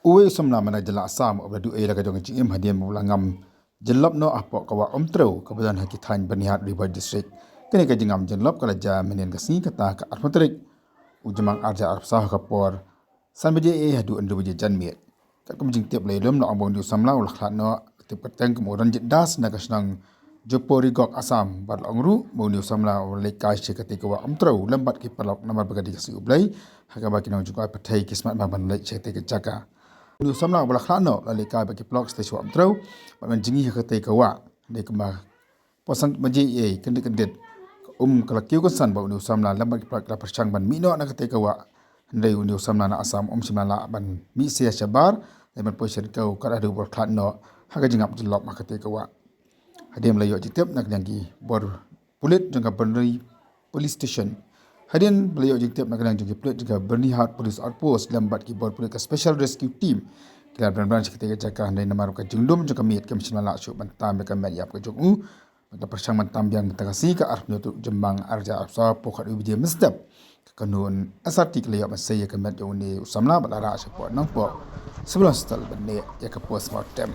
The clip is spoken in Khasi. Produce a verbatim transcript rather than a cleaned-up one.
Uwei u samla man ka jylla Assam uba la duh ei la ka jong ka jingim hadien ba u la ngam jyllop noh hapoh ka wah Umtrew kaba don ha ki thaiñ Byrnihat, Ri Bhoi District. Kane ka jingngam jyllop ka la jia mynhynnin ka sngi, kata ka arphew tarik u Jymmang arhajar arphew saw, ha ka por san baje eiei haduh hynriew baje janmiet. Katkum jingtip la ïalum, la ong ba une u samla u la khlad noh, tip kyrteng kum u Ranjit Das, na ka shnong Jopo, Ri Gok, Assam. Bad la ong ruh ba une u samla u la leit kai sha katei ka wah Umtrew lem bad ki paralok namar ba ka dei ka sngi U Blei, ha kaba ki nongjngohkai pyrthei ki smat bha ban leit sha katei ka jaka. Une u samla uba la khlad noh u la leit kai bad ki paralok shatei sha wah Umtrew bad ban jngi ha katei ka wah. Hynrei kumba por san baje eiei kyndit kyndit, ka um ka la kiew kynsan bad une u samla lem bad ki paralok ki la pyrshang ban mih noh na katei ka wah. Hynrei une u samla na Assam um shym la lah ban mih sha shabar lane ban poi sha ryngkew, kat haduh ba u la khlad noh ha ka jingngap jyllop ha katei ka wah. Hadien ba la ïoh jingtip na ka liang ki bor pulit jong ka Byrni Police Station, hadien ba la ïoh jingtip na ka liang jong ki pulit jong ka Byrnihat Police Outpost lem bad ki bor pulit ka Special Rescue Team ki la bren bren sha katei ka jaka, hynrei namar ka jingdum jong ka miet kam shym la lah shuh ban tam ïa ka met ïap ka jong u. Bad la pyrshang ban tam biang mynta ka sngi ka arphew hynñiew tarik Jymmang arhajar arphew saw, hapoh khatwei baje mynstep, ka kynhun S R T ka la ïoh ban sei ïa ka met jong une u samla bad la rah shapoh Nongpoh Civil Hospital ban leh ïa ka postmortem.